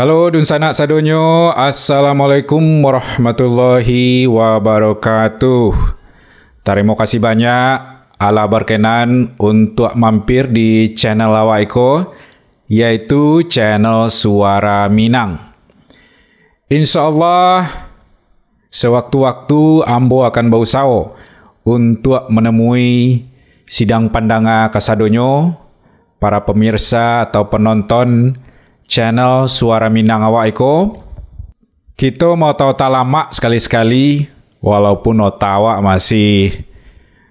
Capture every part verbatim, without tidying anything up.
Halo, dunsanak sadonyo. Assalamualaikum warahmatullahi wabarakatuh. Tarimo kasih banyak alah berkenan untuk mampir di channel awak iko, yaitu channel Suara Minang. Insya Allah, sewaktu-waktu ambo akan bausaho untuk menemui sidang pandanga kasadonyo, para pemirsa atau penonton channel Suara Minang awak iko. Kito maota-ota lamak sakali-sakali, walaupun ota awak masih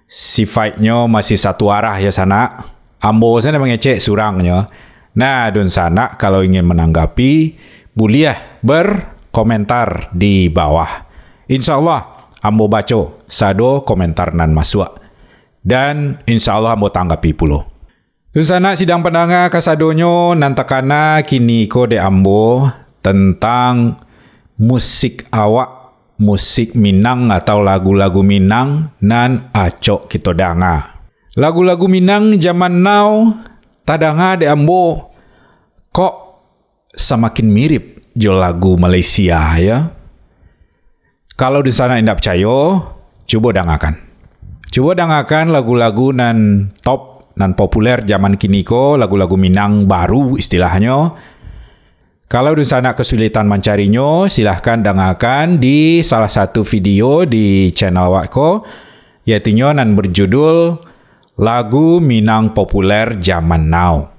sifaiknyo masih satu arah ya sanak. Ambo sajo mangecek surangnyo. Nah, dunsanak kalau ingin menanggapi, buliah berkomentar di bawah. Insya Allah, ambo baco sado komentar nan masuak. Dan insya Allah ambo tanggapi pulo. Dunsanak sidang pandanga kasadonyo, nan takana kini ko dek ambo tentang musik awak, musik Minang atau lagu-lagu Minang nan acok kito danga. Lagu-lagu Minang zaman now tadanga dek ambo kok samakin mirip jo lagu Malaysia, ya. Kalau dunsanak indak picayo, cubo dangakan. Cubo dangakan lagu-lagu nan top, nan populer zaman kini ko, lagu-lagu Minang baru istilahnyo. Kalau dunsanak kesulitan mancarinyo, silahkan dangakan di salah satu video di channel awak ko, yaitunyo nan berjudul Lagu Minang Populer Zaman Now.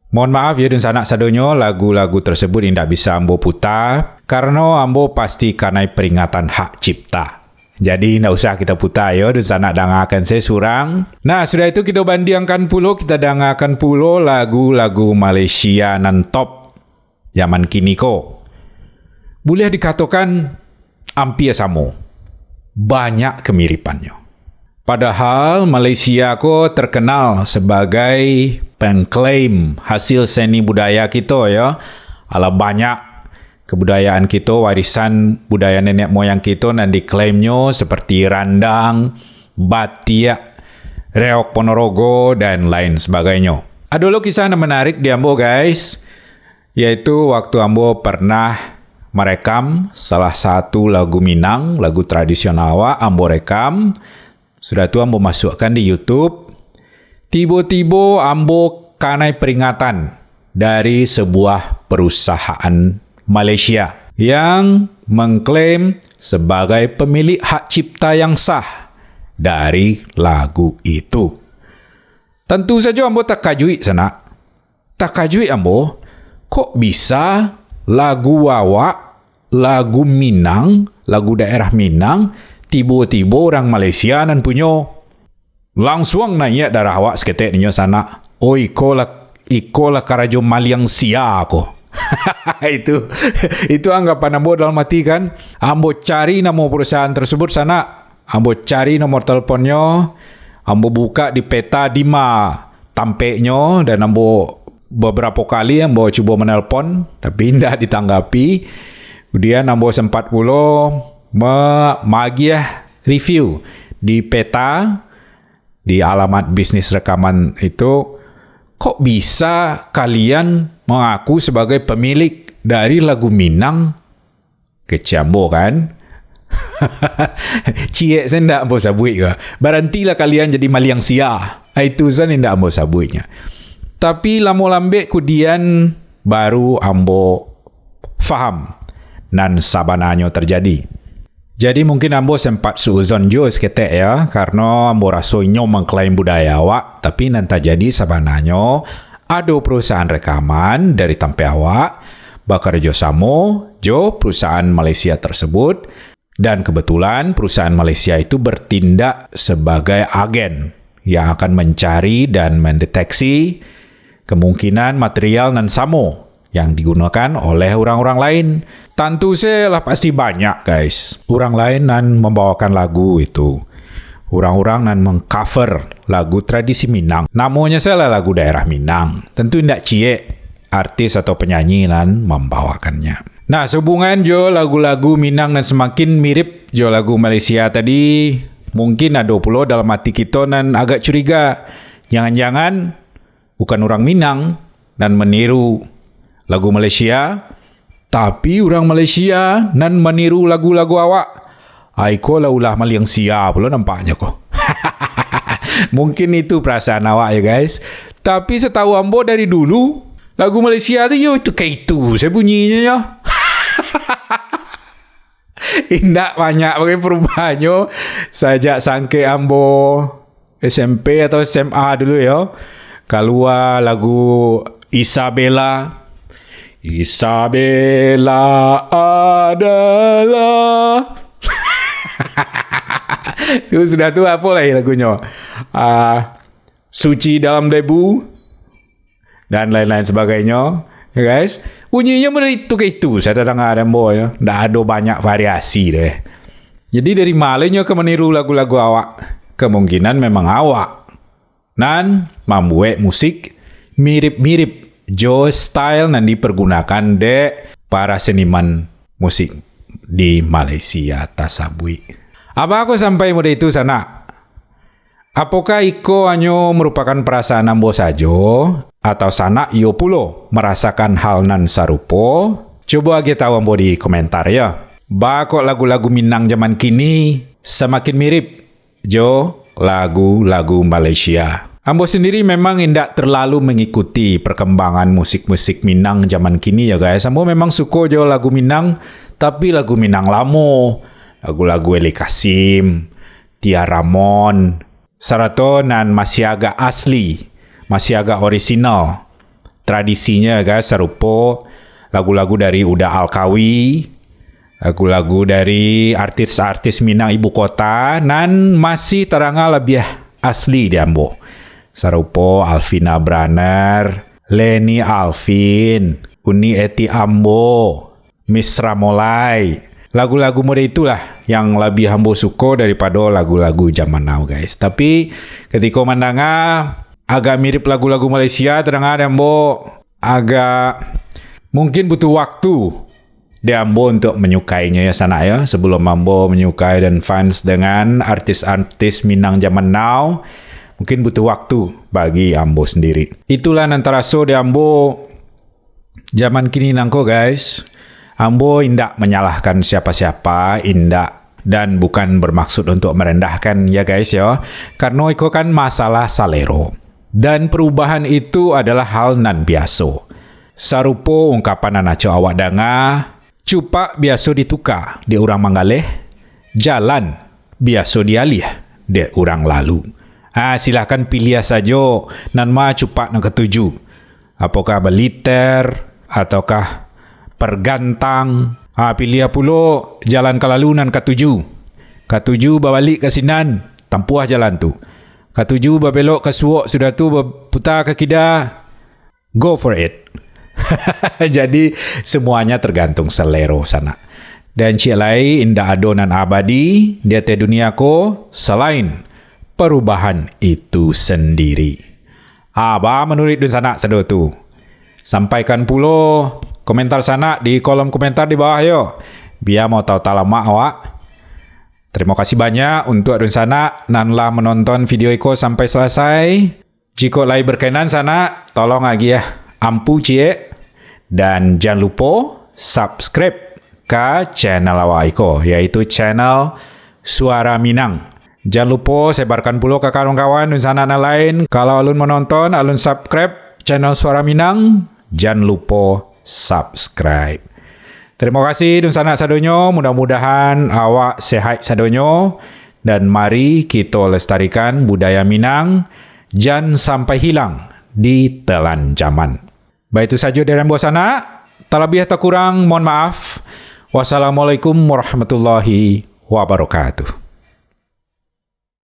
Mohon maaf ya dunsanak sadonyo, lagu-lagu tersebut indak bisa ambo puta, karano ambo pasti kanai peringatan hak cipta. Jadi, indak usah kita puta yo, dunsanak dangakan se surang. Nah, sudah itu kita bandingkan pulo, kita dangakan pulo lagu-lagu Malaysia nan top zaman kini ko. Buliah dikatokan ampia samo. Banyak kemiripannyo. Padahal Malaysia ko terkenal sebagai pengklaim hasil seni budaya kito, ya. Alah banyak kebudayaan kito, warisan budaya nenek moyang kito nan diklaimnyo seperti randang, batiak, reok Ponorogo, dan lain sebagainyo. Ado lo kisah nan menarik di ambo, guys, yaitu waktu ambo pernah merekam salah satu lagu Minang, lagu tradisional awak, ambo rekam. Sudah tu ambo masukkan di YouTube. Tibo-tibo ambo kanai peringatan dari sebuah perusahaan Malaysia yang mengklaim sebagai pemilik hak cipta yang sah dari lagu itu. Tentu sajo ambo takajuik sanak. Takajuik ambo, kok bisa lagu awak, lagu Minang, lagu daerah Minang, tibo-tibo urang Malaysia nan punyo? Langsuang naiak darah awak saketek ninyo sanak. Oh, iko lah, iko lah karajo maliang sia ko. Itu, itu anggapan ambo dalam hati kan. Ambo cari namo perusahaan tersebut sanak. Ambo cari nomor teleponnyo, ambo buka di peta dima tampeknyo, dan ambo babarapo kali ambo cubo manelpon, tapi indak ditanggapi. Kemudian ambo sempat pulo ma-, maagiah review di peta, di alamat bisnis rekaman itu, "Kok bisa kalian mengaku sebagai pemilik dari lagu Minang?" Kecek ambo kan. Ciek se ndak ambo sabuik ko. Barantilah kalian jadi maliang sia. Ah, itu se ndak ambo sabuiknyo. Tapi lamo lambek kudian baru ambo faham nan sabananyo terjadi. Jadi mungkin ambo sempat suuzon juo saketek ya, karano ambo raso inyo mangklaim budaya awak, tapi nan tajadi sabananyo ado perusahaan rekaman dari tampek awak, bakarajo samo jo perusahaan Malaysia tersebut, dan kebetulan perusahaan Malaysia itu bertindak sebagai agen yang akan mencari dan mendeteksi kemungkinan material nan samo yang digunakan oleh urang-urang lain. Tantu se lah pasti banyak, guys, urang lain nan mambawakan lagu itu. Urang-urang nan mengcover lagu tradisi Minang. Namonyo salah lagu daerah Minang. Tentu indak ciek artis atau penyanyi nan mambawakannya. Nah, sehubungan jo lagu-lagu Minang nan semakin mirip jo lagu Malaysia tadi, mungkin ado pulo dalam hati kito nan agak curiga. Jangan-jangan bukan urang Minang nan maniru lagu Malaysia, Tapi urang Malaysia nan maniru lagu-lagu awak, ai ko lah ulah maliang sia pulo nampaknyo ko. Mungkin itu perasaan awak ya, guys. Tapi setahu ambo dari dulu, lagu Malaysia tu yo itu kayak itu saja bunyinyo yo. Indak banyak bagai perubahannyo sajak sangkek ambo S M P atau S M A dulu yo. Kalua lagu Isabella. Isabella adalah. Tu sudah tu apo lai lagunyo? Ah, Suci dalam Debu dan lain-lain sebagainyo, ya guys. Bunyinyo model itu ke itu, saya tadanga dek ambo yo. Ndak ado banyak variasi deh. Jadi dari malenyo ka maniru lagu-lagu awak? Kemungkinan memang awak nan mambuek musik mirip-mirip jo style nan dipergunakan dek para seniman musik di Malaysia tasabuik. Apa aku sampai mode itu, sanak? Apokah iko hanyo merupakan perasaan ambo sajo, atau sanak iyo pulo marasakan hal nan sarupo? Cubo agiah tahu ambo di komentar ya. Ba kok lagu-lagu Minang zaman kini samakin mirip jo lagu-lagu Malaysia. Ambo sendiri memang indak terlalu mengikuti perkembangan musik-musik Minang zaman kini ya guys. Ambo memang suko jo lagu Minang, tapi lagu Minang lamo. Lagu-lagu Eli Kasim, Tia Ramon, sarato nan masih agak asli, masih agak orisinal. Tradisinya guys sarupo lagu-lagu dari Uda Alkawi, lagu-lagu dari artis-artis Minang ibu kota nan masih taranga labiah asli di ambo. Sarupo Alvina Braner, Leni Alvin, Uni Eti Ambo, Misra Molai. Lagu-lagu mode itulah yang labiah ambo suko daripado lagu-lagu zaman now, guys. Tapi, ketiko mandanga agak mirip lagu-lagu Malaysia, tadanga dek ambo agak mungkin butuh waktu dek ambo untuk menyukainyo ya, sanak ya. Sebelum ambo menyukai dan fans dengan artis-artis Minang zaman now, mungkin butuh waktu bagi ambo sendiri. Itulah nan taraso dek ambo zaman kini nangko, guys. Ambo indak menyalahkan siapa-siapa, indak, dan bukan bermaksud untuk merendahkan ya, guys, yo. Karena iko kan masalah salero. Dan perubahan itu adalah hal nan biaso. Sarupo ungkapan nan acok awak danga, cupak biaso dituka dek urang manggaleh, jalan biaso dialiah dek urang lalu. Ah, silahkan piliah sajo nan ma cupak nan katuju. Apokah baliter, ataukah pergantang? Ah, piliah pulo jalan ka lalu nan katuju. Katuju babalik ka sinan, tampuah jalan tu. Katuju babelok ka suok, sudah tu baputa ka kida. Go for it. Jadi, semuanya tergantung selero sanak. Dan ciek lai, indak ado nan abadi di ateh dunia ko, salain perubahan itu sendiri. Ah, ba manuruik dunsanak sado tu. Sampaikan pulo komentar sanak di kolom komentar di bawah yo. Bia mau tahu talamak awak. Terima kasih banyak untuk dunsanak nan lah menonton video iko sampai selesai. Jikok lai berkenan sanak, tolong agiah ampu ciek. Dan jan lupo subscribe ka channel awak iko, yaitu channel Suara Minang. Jan lupo sebarkan pulo ka kawan-kawan dunsanak nan lain. Kalau alun menonton, alun subscribe channel Suara Minang, jan lupo subscribe. Terima kasih dunsanak sadonyo, mudah-mudahan awak sehat sadonyo, dan mari kito lestarikan budaya Minang, jan sampai hilang ditelan jaman. Baitu sajo dari ambo sanak, talabiah takurang mohon maaf. Wassalamualaikum warahmatullahi wabarakatuh.